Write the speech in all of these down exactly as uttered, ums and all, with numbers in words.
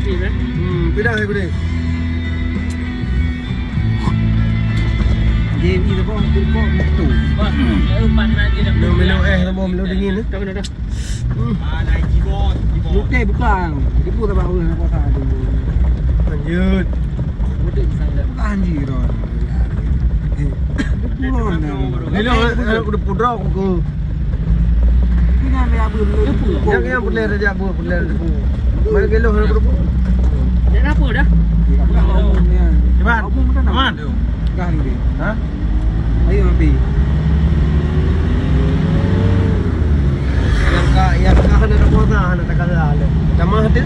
Hmm, pindah, eh, pindah. Game ni tu, bang, tu, bang, tu. Bang, eh, panas je dah. Minum, minum es tu, bang, minum dingin, eh. Dah, dah, dah. Hmm. Luteh bukan. Ibu tak bawa nak puasa tu. Lanjut. Mudik misalnya. Banjir, oh. Eh, pulang dah. Bila, eh, udah pudrah aku. Ini kan dia apa dulu? Yang, yang boleh raja apa, boleh raja apa. Mana kilo nak berapa? Dah apa dah? Iban. Aman. Dah ni dia. Ha? Ayo, Abi. Yang ka, yang ka hana ada kuasa, hana ada kala le. Tamah tu.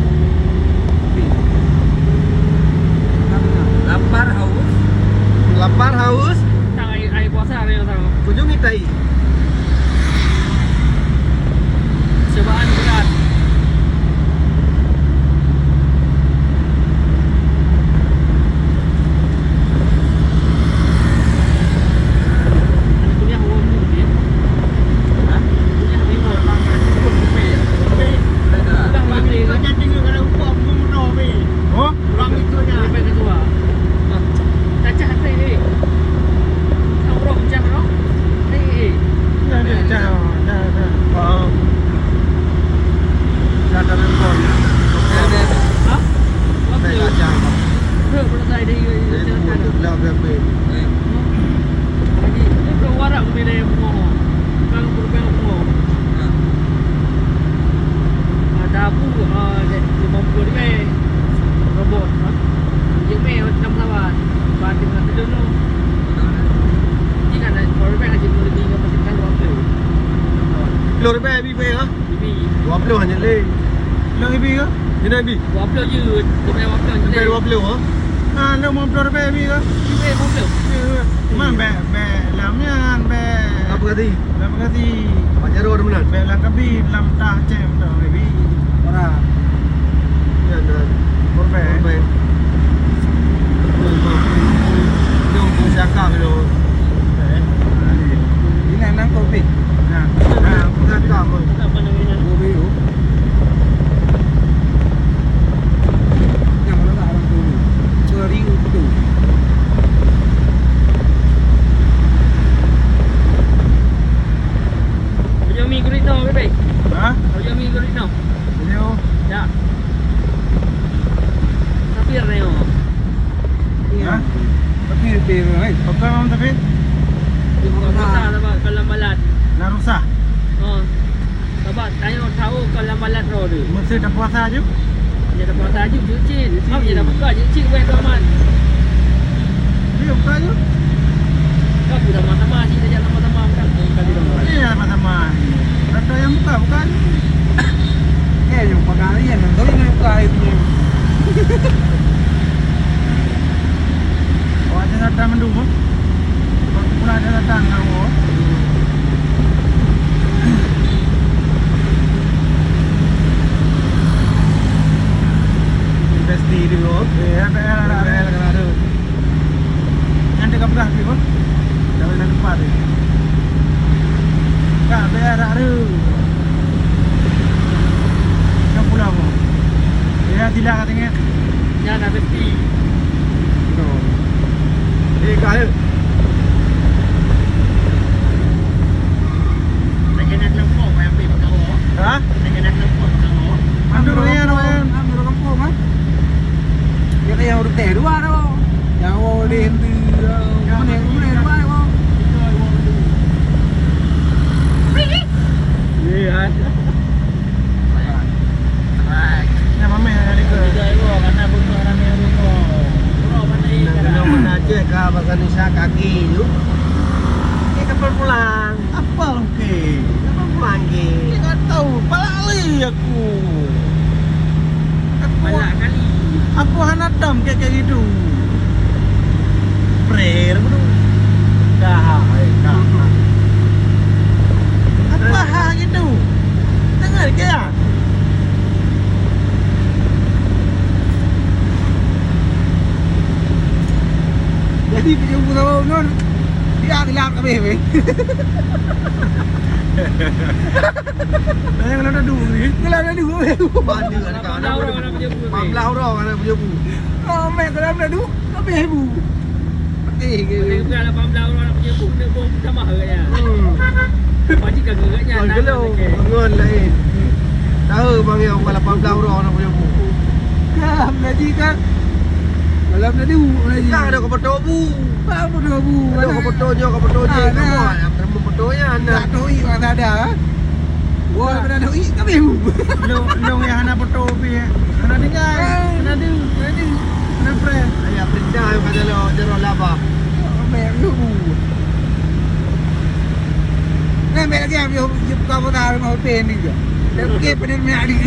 Lapar, haus. Lapar, haus. Tang air, air puasa ada yang sama. Kunjungi tai. Cobaan berat. Oh? Ya, ya, ya, ya, ya. Faham. Dah ada handphone. Ha? Saya dah jam. Bro, kalau saya ada, ya, ya, ya, ya. Jadi, ini bro, warak bila yang bunga. Bukan, bukan bunga. Ha. Ada abu, ah, lima puluh ribu. Robot, ha? Jemé enam lawan. Ba tengah tu dulu. Ni kan, kalau lebih lagi dua lebih dengan masih kan dua puluh. Puluh ribu lebih, ha? Lebih. Dua puluh hanya leh. Puluh lebih ke? Ni dah lebih. Dua puluh je. Lebih dua puluh je. Lebih dua puluh, ha? Ah, lima puluh ribu lebih ke? Lebih dua puluh. Ya, ya. Cuma bek, bek lam nyan, bek. Apa kata? Lam kata. Pak Jarod mana? Bek lam kabin, lam tah cem tu, lebih. Orang. Ya, dah. Korban. Korban. Jom, jom siakap dulu. Ini nang kopi. Nah, nah, siakap pun. Kopi tu. Yang mana tak orang tu? Ceri tu. Ujung mi gurih no, bebe. Ha? Ujung mi gurih no. Video. Ya. Tapi reo. Ha? Tapi reo, eh. Apa mam tapi? Di kota, sabar, kalau malat. Nak rusak. Oh. Sabar, tayo tahu kalau malat roh tu. Mesti dah puasa je. Dia dah puasa je, cuci. Cuci. Dia dah buka, cuci, weh, tu aman. Dia buka je. Kau sudah sama-sama, sih, dia sama-sama, kan? Kau sudah sama-sama. Iya, sama-sama. Rata yang buka, buka je. Eh, yang pakai air, yang tahu yang buka air punya. Awak jangan datang mendung, oh. Pula ada datang, oh. Investi dulu. Eh, ada, ada, ada, ada. Nyan teuka peugah pih, boh. Dalam nan lupa tadi. Ka, biar tak ada. Ka pulang, boh. Ya, sila katanya. Nyan ada peti. Betul. Eh, ka, eh. Lagi nak lempok, payah pergi bak kawo. Ha? Lagi nak lempok bak kawo. Ambil royan, royan. Ambil royan kampung, ha? Dia kaya urut teh dua tu. Nyawa dia henti. Mana, mana dua tu? Iya. Nah, mameh yang ada ke? Tiga euro, karena butuh ramai euro. Euro mana ini? Nah, kena mana cek ka bahasa Indonesia kaki tu. Okey, kapal pulang. Apa okey? Kapal pulang ke? Dia tak tahu. Palak kali aku. Aku, palak kali. Aku hana dam kayak, kayak gitu. Prayer tu. Dah, hai, dah. Apa ha gitu? Dengar ke ya? Jadi, pergi pulau Nun. Ya, gelap kabeh weh. Dah yang gelap dah dua ni. Gelap dah dua. Mana ada kau? Lapan belas orang nak berjumpa. Oh, mek gelap dah dua. Kabeh bu. Eh, ke? Ada lapan belas orang nak berjumpa, nak buang sama agaknya. Hmm. Pasti kagak agaknya. Oh, gelap. Ngon lain. Tahu bang yang lapan belas orang nak berjumpa. Kan, jadi kan. Malam tadi, malam tadi. Kan ada kau bertobu. Apa bertobu? Ada kau bertobu, kau bertobu. Ah, nah. Kamu ada bertobu ya, anak. Tak tahu, tak ada. Wah, pernah tahu, kami. Long, long yang hana bertobu ya. Hana dengar. Eh. Hana dengar. Hana dengar. Hana pernah. Ayah perintah yang kata lo, jero laba. Apa yang bertobu? Nah, balik lagi, yang buka-buka rumah hotel ni je. Dan pergi pada rumah adik.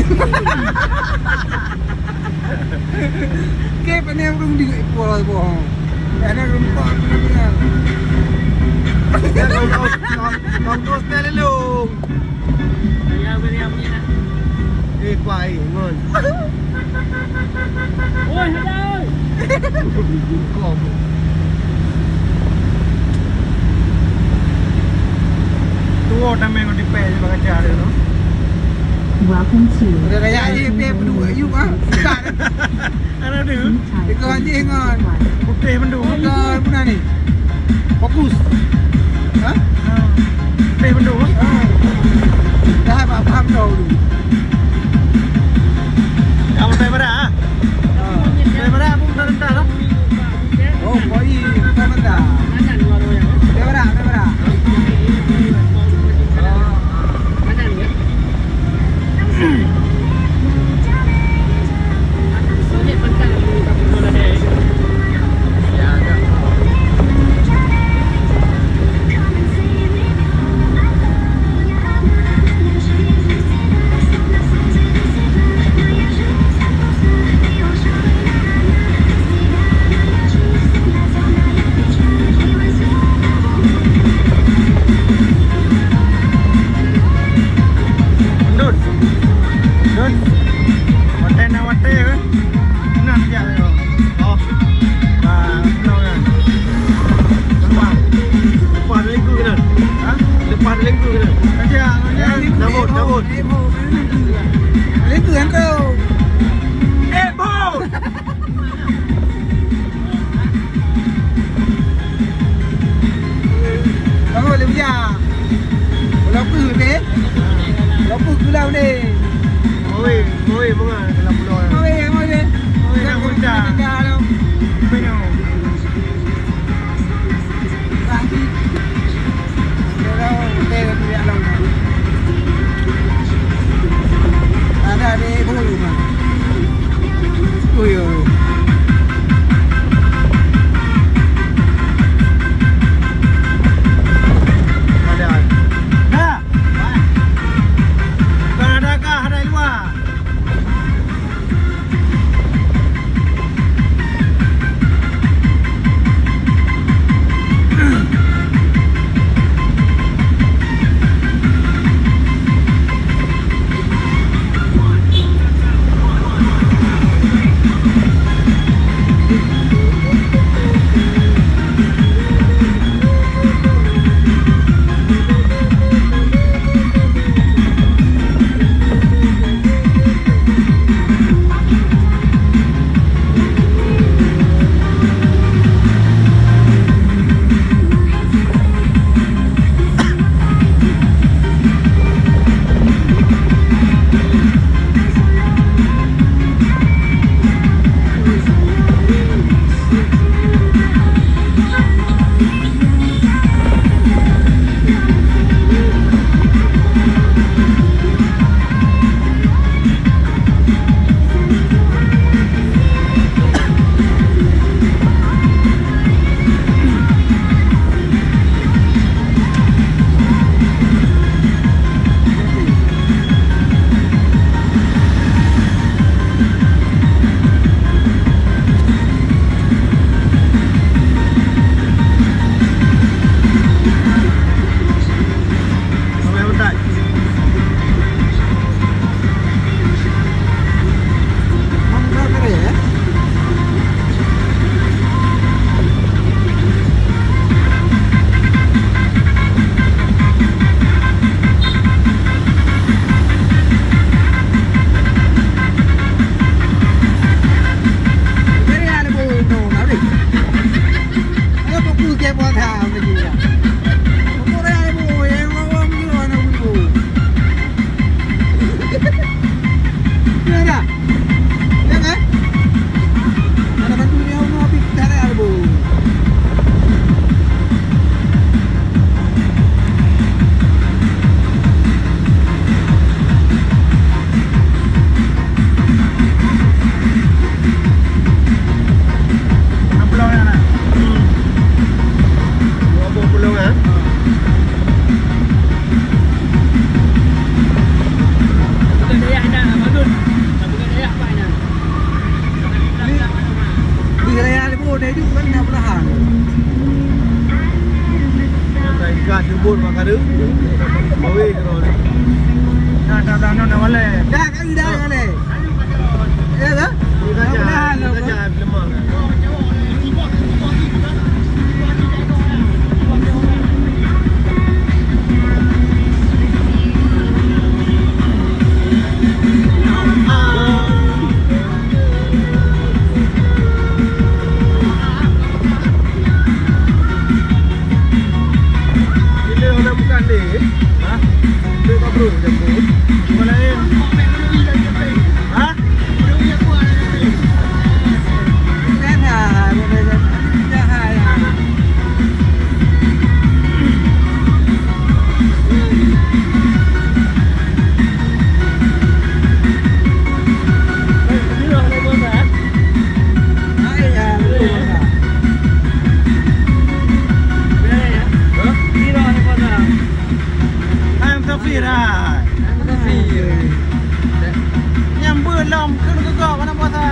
Ke pandai ureueng di Ipoh, Ipoh. Ada rumput, ada. Ya, kau, kau, kau, kau terus dah lalu. Ya, beri apa ni nak? Eh, kuai, ngon. Oi, ada. Kau. Tuwo tameng ngon dipek je bak kaca dia tu. Welcome to Udah raya je, pek berdua, you, ah. Bukan. Ada tu. Tiga anjing kan. Putih mendung. Bukan, bukan ni. Fokus. Ha? Ha. Putih mendung. Ha. Dah, faham, faham dah dulu. Kamu saya berat, ah? Ha. Saya berat, aku tak rendah lah. Oh, koi, bukan benda. Dia berat, dia berat. Dun. Dun. Watèe na watèe ke? Nah, ya, ya. Oh. Bah, no, ya. Lepas. Lepas dari ku kena. Ha? Lepas dari ku kena. Aja, aja. Cabut, cabut. Itu yang tu. Eh, bos. Kamu boleh bijak. Kalau aku deh. Kalau aku kulau deh. Oi, oi, bunga dalam pulau. Oi, oi deh. Oi, nak muda. Tinggal. Penuh. Ada di bulu mah. Ui, ui. Ada. Dah. Bukan ada kah, ada di luar? Ada. Ya kan? Ada bantu dia, Allah, habis dah ada, Bu. Enam puluh orang nak. Dua puluh orang. Bukan dayak dah, Madun. Bukan dayak apa dah. Di, di raya ni pun dah hidup kan nak belahan. Kat jubur makanan. Bawa ke rumah. Dah, dah, dah, dah, dah, boleh. Dah, kan dah, boleh. Ya ke? Dia saja, dia saja dilemahkan. Bila orang bukan deh. Ha? Dia tak perlu campur. Cuma lain. Ha? Hai musafir, hai. Musafir. Nyang beu lom keu geugob hana puasa.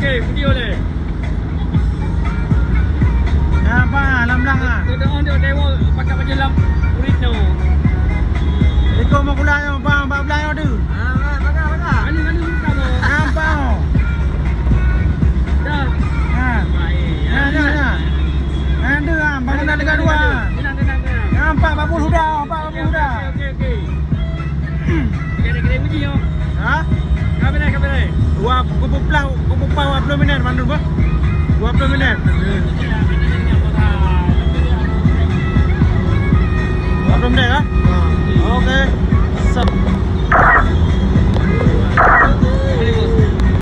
Eh, video leh. Nah, bang, lam blang ah. Teudoa dek dewa pakai baju lam kurit tu. Iko mau gula yo, bang, bak blang yo tu. Ah, bang, bang, bang. Anu, anu, buka tu. Nampak oh. Dah. Ha. Baik. Nah, nah, nah. Nah, tu ah, bangunan tingkat dua. Tenang, tenang, tenang. Nampak babul huda, nampak babul huda. Okey, okey, okey. Kena, kena uji, yo. Ha? Kamera, kamera. Dua, kupu plah, kupu pah dua puluh minit, Mandun, bah. Dua puluh minit. Dua puluh minit, ha? Ha. Okey.